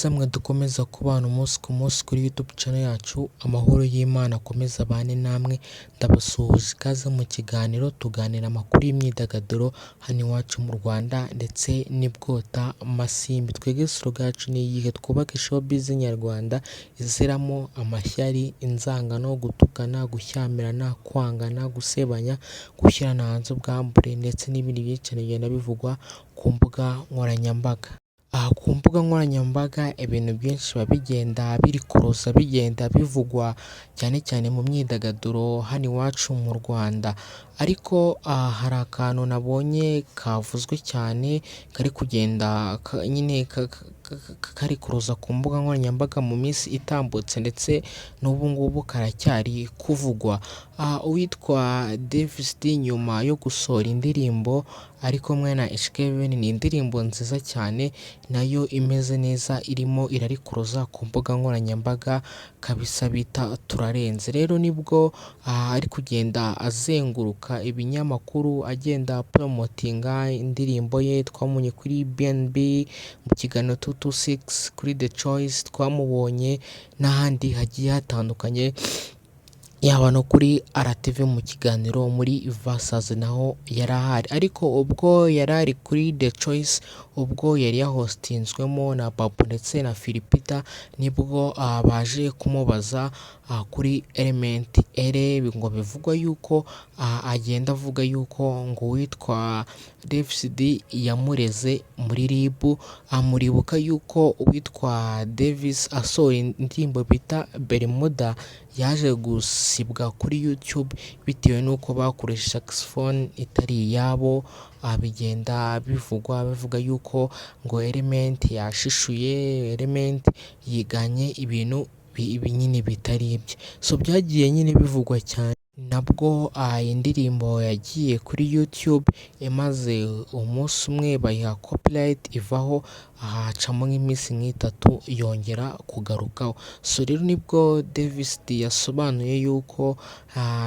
byiza mwe dukomeza kubana umunsi ku munsi kuri YouTube channel yacu, amahoro y'Imana akomeze abane namwe. Ndabasuhuje, ikaze mu kiganiro tuganira amakuru y'imyidagaduro hano iwacu mu Rwanda ndetse n'ibwota masimbi. Twebwe slogan yacu ni iyihe? Twubake showbiz nyarwanda iziramo amashyari, inzangano, gutukana, gushyamirana, kwangana, gusebanya, gushyirana hanze ubwambure ndetse n'ibindi byinshi cyane bigenda bivugwa ku mbuga nkoranyambaga. Aha ku mbuga nkoranyambaga ibintu byinshi biba bigenda birikorosa, bigenda bivugwa cyane cyane mu myidagaduro hano iwacu mu Rwanda. Ariko hari akantu nabonye kavuzwe cyane kari kugenda nyine karikoroza ku mbuga nkoranyambaga mu minsi itambutse, ndetse n'ubu ngubu karacyari kuvugwa. Uwitwa Davis D nyuma yo gusohora indirimbo ari kumwe na Ish Kevin, ni indirimbo nziza cyane nayo imeze neza, irimo irarikoroza ku mbuga nkoranyambaga kabisa, bita Turarenze. Rero nibwo ari kugenda azenguruka ibinyamakuru, agenda promotinga indirimbo ye. Twamubonye kuri BNB mu kiganiro 226, kuri The Choice twamubonye n'ahandi hagiye hatandukanye, yaba no kuri RTV mu kiganiro muri Versus naho yari ahari. Ariko ubwo yari ari kuri The Choice, ubwo yari yahostinzwemo na Babu ndetse na Philpeter, nibwo baje kumubaza kuri Element Eleeeh, ngo bivugwa yuko agenda avuga yuko ngo uwitwa Davis D yamureze muri RIB. Muribuka yuko uwitwa Davis asohoye indirimbo bita Bermuda yaje gusibwa kuri YouTube bitewe n'uko bakoresheje saxophone itari iyabo. Bigenda bivugwa, bavuga yuko ngo Element yashishuye, Element yiganye ibintu nyine bitari ibye. So byagiye nyine bivugwa cyane. Nabwo indirimbo yagiye kuri YouTube, imaze umunsi umwe bayiha copyright ivaho, hacamo nk'iminsi nk'itatu yongera kugarukaho. So rero nibwo Davis D yasobanuye yuko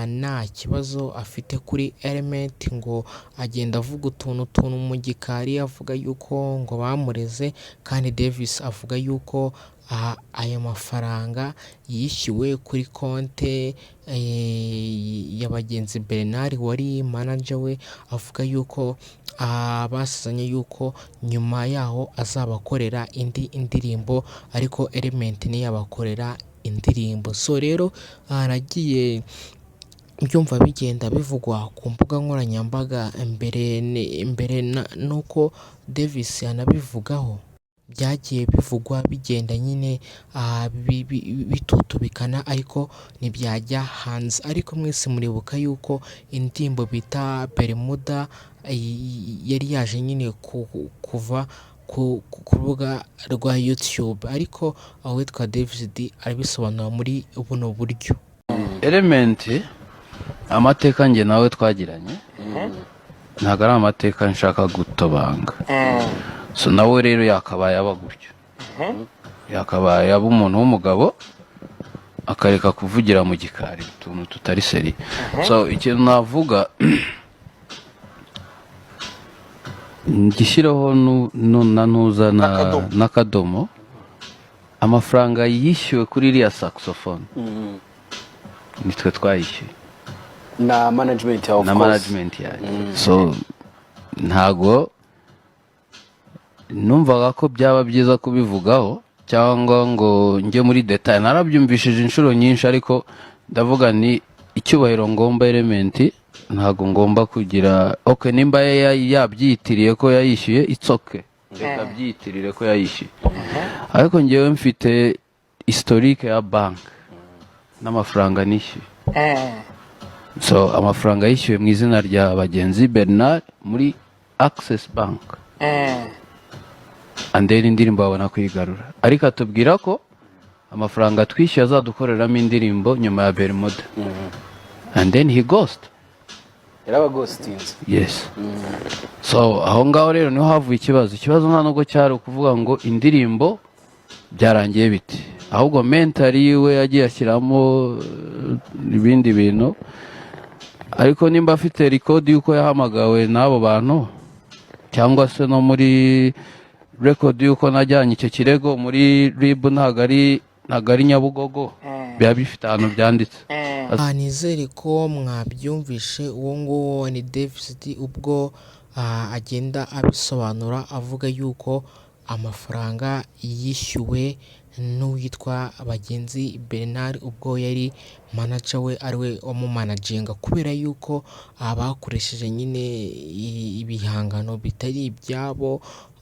nta kibazo afite kuri Element, ngo agenda avuga utuntu tuntu mu gikari, avuga yuko ngo bamureze, kandi Davis avuga yuko ayo mafaranga yishyuwe kuri konte ya Bagenzi Bernard wari manager we, avuga yuko basezeranye yuko nyuma yaho azabakorera indi ndirimbo, ariko Element ntiyabakorera indirimbo. So rero nagiye mbyumva bigenda bivugwa ku mbuga nkoranyambaga mbere mbere nuko Davis anabivugaho, byagiye bivugwa bigenda nyine bitutubikana, ariko ntibyajya hanze. Ariko mwese muribuka yuko indirimbo bita Bermuda yari yaje nyine kuva ku rubuga rwa YouTube, ariko uwitwa Davis D arabisobanura muri buno buryo. Element, amateka njye nawe twagiranye ntabwo ari amateka nshaka gutobanga. So nawe rero yakabaye aba gutyo, yakabaye aba umuntu w'umugabo, akareka kuvugira mu gikari utuntu tutari sérieux. So ikintu navuga, gishyireho na ntuza N'akadomo. N'akadomo. Amafaranga yishyuwe kuri iriya saxophone nitwe twayishyuye. Na management yawe, of Na course. Management yanjye. So ntago numvaga ko byaba byiza kubivugaho cyangwa ngo njye muri détail. Narabyumvishije inshuro nyinshi, ariko ndavuga ni icyubahiro ngomba Element, ntabwo ngomba kugira. Ok, nimba yabyitiriye ko yayishyuye, it's okay, reka abyiyitirire ko yayishyuye. Ariko ngewe mfite historique ya banki n'amafaranga nishyuye. So amafaranga yishyuwe mu izina rya Bagenzi Bernard muri Access Bank, and then indirimbo babona kuyigarura, ariko atubwira ko amafaranga twishyuye azadukoreramo indirimbo nyuma ya Bermuda, and then he ghost. Yarabaghostinze. Yes. So aho ngaho rero niho havuye ikibazo. Ikibazo nta nubwo cyari ukuvuga ngo indirimbo byarangiye bite, ahubwo mentally yiwe yagiye ashyiramo ibindi bintu. Ariko nimba afite record y'uko yahamagawe n'abo bantu, cyangwa se no muri Record y'uko najyanye icyo kirego muri RIB, ntabwo ari Nyabugogo, biba bifite ahantu byanditse. Nizere ko mwabyumvishe. Uwo nguwo ni Davis D ubwo agenda abisobanura, avuga yuko amafaranga yishyuwe n'uwitwa Bagenzi Bernard ubwo yari manager we, ariwe wamumanaginga, kubera yuko bakoresheje nyine ibihangano bitari ibyabo,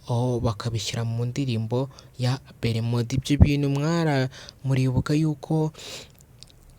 aho bakabishyira mu ndirimbo ya Beremodi. Ibyo bintu mwara muribuka yuko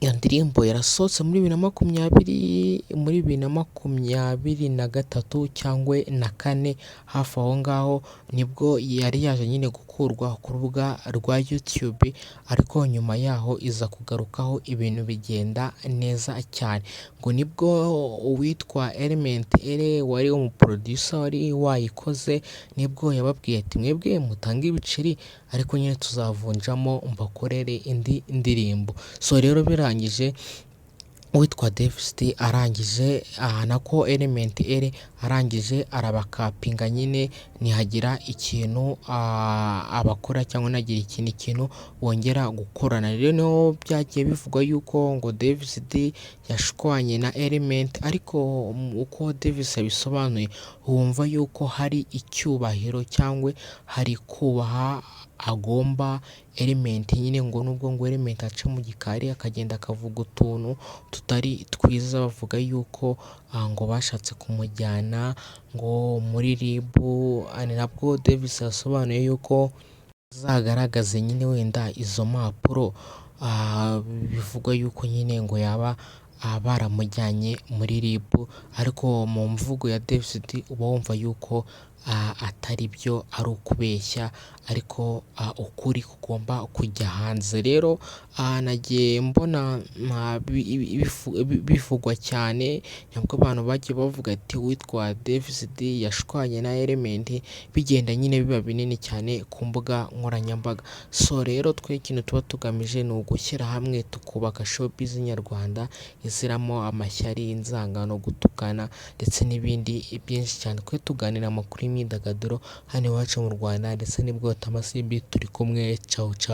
iyo ndirimbo yarasohotse muri 2020, muri 2023 cyangwa na kane, hafi aho ngaho, nibwo yari yaje nyine gukurwa ku rubuga rwa YouTube, ariko nyuma yaho iza kugarukaho, ibintu bigenda neza cyane. Ngo nibwo uwitwa Element Eleeeh wari umuproducer wari wayikoze, nibwo yababwiye ati: "Mwebwe mutange ibiceri, ariko nyine tuzavunjamo mbakorere indi ndirimbo." So rero birangije uwitwa Davis D arangije aha, nako Element Eleeeh arangije arabakapinga nyine, ntihagira ikintu abakora cyangwa ntagire ikindi kintu bongera gukorana. Rero niho byagiye bivugwa yuko ngo Davis D yashwanye na Element, ariko uko Davis yabisobanuye wumva yuko hari icyubahiro cyangwa hari kubaha agomba Element nyine, ngo nubwo ngo Element aca mu gikari akagenda akavuga utuntu tutari twiza, bavuga yuko ngo bashatse kumujyana ngo muri RIB. Ni nabwo Davis yasobanuye yuko azagaragaze nyine wenda izo mpapuro bivugwa yuko nyine ngo yaba baramujyanye muri RIB, ariko mu mvugo ya Davis D uba wumva yuko atari byo, ari ukubeshya, ariko ukuri kugomba kujya hanze. Rero nagiye mbona bivugwa cyane, nibwo abantu bagiye bavuga ati uwitwa Davis D yashwanye na Element, bigenda nyine biba binini cyane ku mbuga nkoranyambaga. So rero twe ikintu tuba tugamije ni ugushyira hamwe tukubaka showbiz nyarwanda iziramo amashyari, inzangano, gutukana ndetse n'ibindi byinshi cyane. Twe tuganira amakuru y'imyidagaduro hano iwacu mu Rwanda ndetse n'ibwotamasimbi. Turi kumwe, cawu cawu.